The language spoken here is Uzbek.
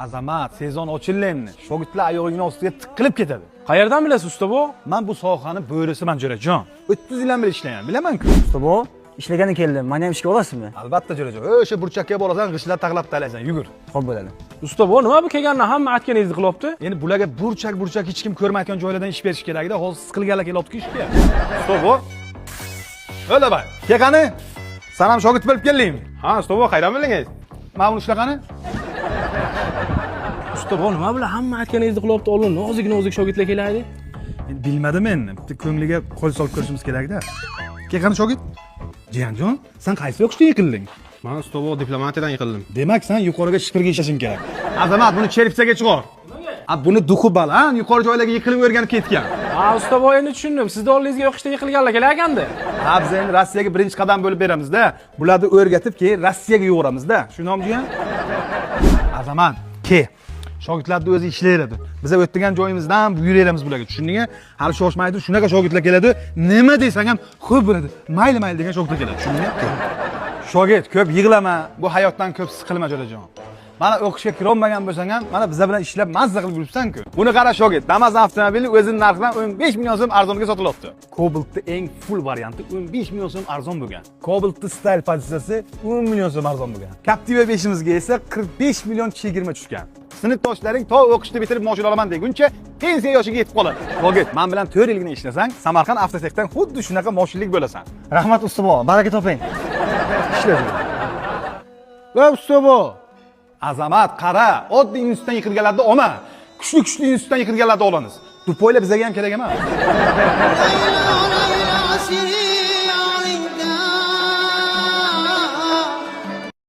Azamat, sezon ochildi endi. Shogirdlar oyog'ingni ostiga tiqilib ketadi. Qayerdan bilasiz, usta bu? Man bu sohani bo'risiman, jo'rajon. 30 yildan beri ishlayman, bilaman-ku. Usta bu ishlagani keldim. Meni ham ishga olasizmi? Albatta, jo'rajon. O'sha burchakka borasan, g'ishtlar taqlab talaysan, yugur. Xo'p, bo'ladi. Usta bu nima bu kelgandan hamma aytganingizni qilyapti? Endi bularga burchak burchak hech kim ko'rmayotgan joylardan ish berish kerak-da. Hozir siqilganlar kelyapti-ku ishga. Usta bu. O'la bay. Kel qani. San ham shogird bo'lib keldingmi? Ha, usta bu qayerdan bildingiz? Mana buni ushla qani. Usta bu nima bular hamma aytganingizni qilyapti, oldin nozik nozik shogirdlar kelaydi. Endi bilmadim endi. Bitta ko'ngliga qo'l solib ko'rishimiz kerak-da. Kel qani, shogird. Jiyanjon, sen qaysi o'qishda yiqilding? Man, usta bu, diplomatiyadan yiqildim. Demak, sen yuqoriga shifrga ishlashing kerak. Azamat, buni cherpchaga chiqar. A, buni дух i baland, yuqori joylarga yiqilib o'rganib ketgan. Ha, usta bu, endi tushundim. Sizni oldingizga o'qishda yiqilganlar kelarkanda. Ha, biz endi Rossiyaga birinchi qadam bo'lib beramizda. Bularni o'rgatib, keyin Rossiyaga yuboramizda. Shundaymi, jiyan? Azamat, ke. Shogirdlarni o'zi ishlayveradi. Biz o'tgan joyimizdan buyuraveramiz bularga, tushundingmi? Hali shoshmaydi, shunaqa shogirdlar keladi. Nima desang ham xo'p bo'ladi. Mayli, mayli degan shogirdlar keladi, tushundingmi? Shogird, ko'p yig'lama, bu hayotdan ko'p siqilma, jo'rajon. Mana o'qishga kirolmagan bo'lsang ham, mana bizlar bilan ishlab mazza qilib yuribsan-ku. Buni qara, shogird, Damas avtomobili o'zining narxidan 15 million so'm arzonga sotilyapti. Cobalt'ni eng full varianti 15 million so'm arzon bo'lgan. Cobalt'ni style pozitsiyasi 10 million so'm arzon bo'lgan. Captiva 5imizga esa 45 million chegirma tushgan. Sinfdoshlaring to o'qishni bitirib mashina olaman deguncha pensiya yoshiga yetib qoladi. Shogird, men bilan 4 yilgina ishlasang, Samarqand avtotexdan xuddi shunaqa moshinlik bo'lasan. Rahmat, usta bu. Baraka toping. Ishla. Va usta bu. Azamat, qara, oddiy institutdan yiqilganlarni olma. Kuchli kuchli institutdan yiqilganlarni olamiz. Тупой lar bizga ham kerak emas.